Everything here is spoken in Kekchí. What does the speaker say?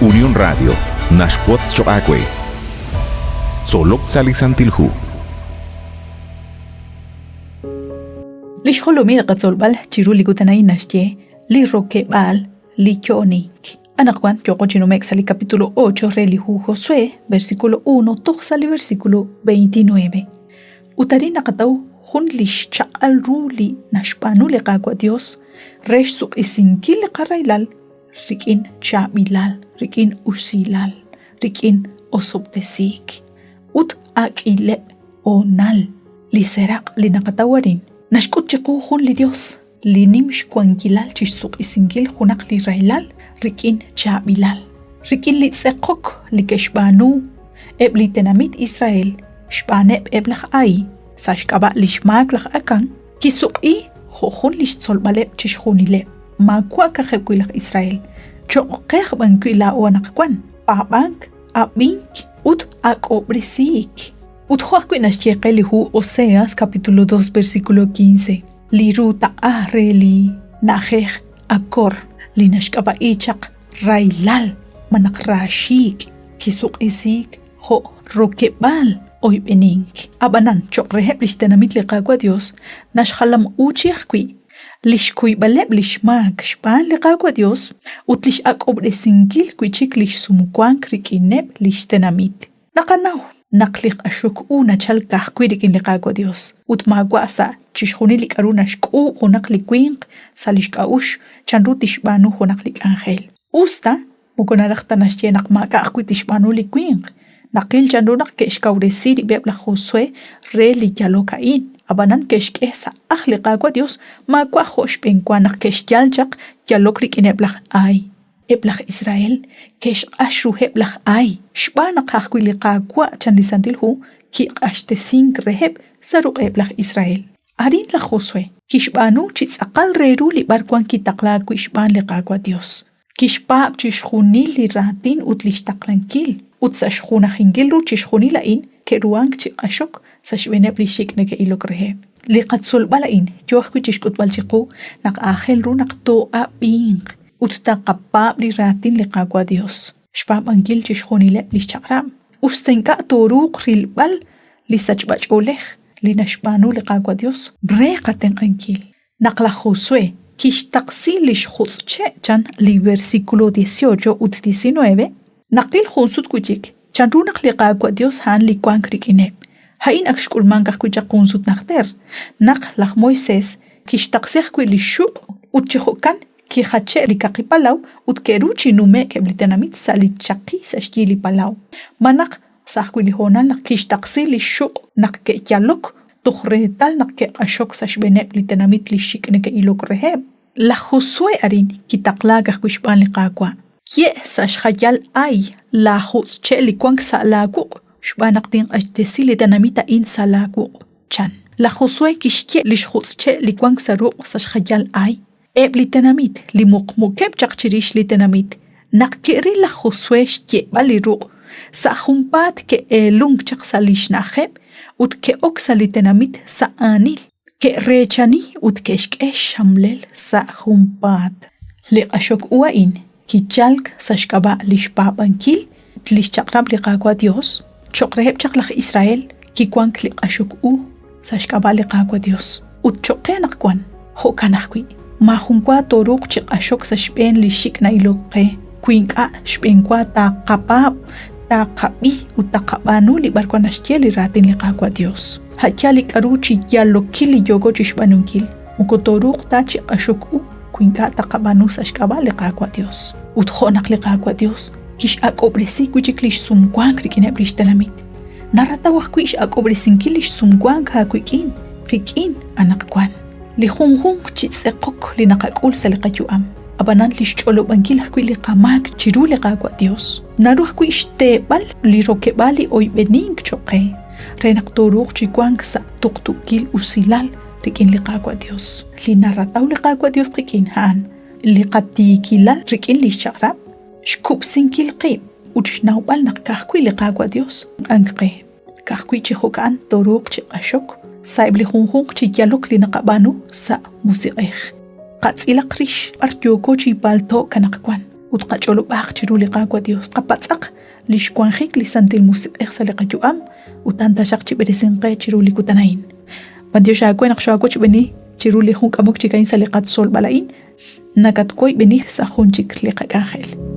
Unión Radio naxwotz choq' aawe Tzolok sa' li Santil Hu. Li xjolomil qatzolb'al chiru li kutan a'in naxye li rokeb'aal li yo'onink. Anaqwan yooqo chi nume'k sa' li capítulo 8 re li hu Josué, versículo 1 toj sa' li versículo 29. Ut arin naqataw jun li xchaq'al ru li naxb'aanu li Qaawa' Dios re xsuq'isinkil li qarahilal rik'in chaab'ilal, rik'in usilal, rik'in osob'tesiik ut ak'ileb' hoonal. Li seraq' li naqataw arin naxk'ut chiqu jun li Dios li nim xwankilal chixsuq'isinkil junaq li rahilal rik'in chaab'ilal. Rik'in li tz'eqok li ke'xb'aanu eb' li tenamit Israel xb'aaneb' eb' laj Ai sa' xk'ab'a' li xmaak laj Akán, kisuq'i jo' jun li xtzolb'aleb' chixjunileb', maawa' ka'ajeb' wi' laj Israel, cho'q qe aj b'an wi' laa'o anaqwan, paab'ank, ab'ink ut ak'ob'resiik. Ut jo' ajwi' naxye qe li hu Oseas capítulo 2 versículo 15, li ru taq'a re li na'ajej Akor li naxk'ab'a'i chaq rahilal malaj raaxiik' kisuq'isiik jo' rokeb'aal oyb'enink. Ab'anan, cho'q reheb' li xtenamit li Qaawa' Yos naxjalam'uuchi ajwi' li xkuyb'aleb' li xmaak xb'aan li Qaawa' Yos ut li x'ak'ob'resinkil wi' chik li xsumwank rik'ineb' li xtenamit. Naqanaw naq li q'axok u nachalk ka'ajwi' rik'in li Qaawa' Yos, ut maawa' sa' chixjunil li k'aru naxk'uub' junaq li winq sa' li xk'a'uxl chanru tixb'aanu junaq li k'anjel. Us ta moko naraj ta naxye naq maak'a' ajwi' tixb'aanu li winq, naqil chanru naq ke'xkawresi rib'eb' laj Josué re li yalok a'in, ab'anan ke'xk'e sa' ajl li Qaawa' Yos maawa' jo' xb'enwa naq ke'xyal chaq yalok rik'ineb' laj Ay. Eb' laj Israel ke'xq'ax ruheb' laj Ay, xb'aan naq ajwi' li Qaawa' chan li Santil Hu kiq'axtesink reheb' sa' ruq'eb' laj Israel. Arin laj Josué kixb'aanu chi tz'aqal re ru li b'arwan kitaqlaak wi' xb'aan li Qaawa' Yos. Kixpaab' chixjunil li raatin ut li xtaqlankil, ut sa' xjunajinkil ru chixjunil a'in ke'ruhank chi q'axok sa' xb'eeneb' li xik' neke'ilok reheb'. Li qatzolb'al a'in yo ajwi' chi xk'utb'al chiqu naq aajel ru naq too'ab'inq ut taqapaab' li raatin li Qaawa' Dios, xpaab'ankil chixjunileb' lix chaq'rab', us ta ink'a' tooruuq rilb'al li sachb'a-ch'oolej li naxb'aanu li Qaawa' Dios re qatenq'ankil. Naq laj Josué kixtaqsi lix jutz' che' chan li versículo 18 ut 19, naqil jun sut wi' chik chanru naq li Qaawa' Dios a'an li wank rik'ineb'. A'in ak xk'ulmank ajwi' chaq jun sut najter, naq laj Moisés kixtaqsi ajwi' li xxuq' ut chi jo'kan Kijache' li Kaqi Palaw ut ke'ru chi nume'k eb' li tenamit sa' li chaqi sa' xyi li palaw. Malaj sa' ajwi' li hoonal naq kixtaqsi li xxuq' naq ke'yalok toj reetal naq ke'q'axok sa' xb'eeneb' li tenamit li xik' neke'ilok reheb'. Laj Josué arin kitaqlaak ajwi' xb'aan li Qaawa', Ye' sa' xjayal Ay laajutz'che' li wank sa' laawuq' xb'aan naq tinq'axtesi li tenamit a'in sa' laawuq', chan. Laj Josué kixye' li xjutz'che' li wank sa' ruq' sa' xjayal Ay, Eb' li tenamit li muqmukeb' chaq chirix li tenamit, naq ke'ril laj Josué xye'b'al li ruq', sa' junpaat ke'eelunk chaq sa' li xna'ajeb' ut ke'ok sa' li tenamit sa' aanil, ke'reechani ut ke'xk'e xxamlel sa' junpaat. Li q'axok u a'in kichalk sa' xk'ab'a' li xpaab'ankil li xchaq'rab' li Qaawa' Yos, cho'q reheb' chaq laj Israel kiwank li q'axok u sa' xk'ab'a' li Qaawa' Yos. Ut cho'q qe anaqwan, jo'kan ajwi', maajunwa tooruuq chi q'axok sa' xb'een li xik' na'ilok qe wi ink'a' xb'eenwa taaqapaab', taaqab'i ut taqab'aanu li b'arwan naxye li raatin li Qaawa' Yos. A' yaal li k'aru chi yalokil li yooko chi xb'aanunkil, moko tooruuq ta chi q'axok u wi ink'a' taqab'aanu sa' xk'ab'a' li Qaawa' Dios. Ut jo' naq li Qaawa' Dios kix'ak'ob'resi wi' chik lix sumwank rik'ineb' lix tenamit, narataw ajwi' x'ak'ob'resinkil lix sumwank aawik'in, qik'in anaqwan. Li junjunq chi tz'eqok li naqak'ul sa' li qayu'am, ab'anan lix ch'olob'ankil ajwi' li qamaak chiru li Qaawa' Dios, naru ajwi' xteeb'al li rokeb'aal li oyb'enink choq' qe, re naq tooruuq chi wank sa' tuqtuukil usilal rik'in li Qaawa' Dios. Li narataw li Qaawa' Dios qik'in a'an li qatiikilal rik'in lix chaq'rab', xkub'sinkil qib' ut xnawb'al naq ka'ajwi' li Qaawa' Dios q'ank qe. Ka'ajwi' chi jo'ka'an tooruuq chi q'axok sa'eb' li junjunq chi yalok li naqab'aanu sa' musiq'ej. Qatz'ilaq rix b'ar yooko chi palto'k anaqwan. ut qach'olob'aq chiru li Qaawa' Dios. Qapatz'aq lix wanjik li Santil Musiq'ej sa' li qayu'am ut a'an taxaq chib'eresinq qe chiru li kutan a'in. B'antiox aawe naq xoo'awochb'eeni chiru li jun k'amok chik a'in sa' li qatzolb'al a'in, nakatwoyb'eni sa' jun chik li qak'anjel.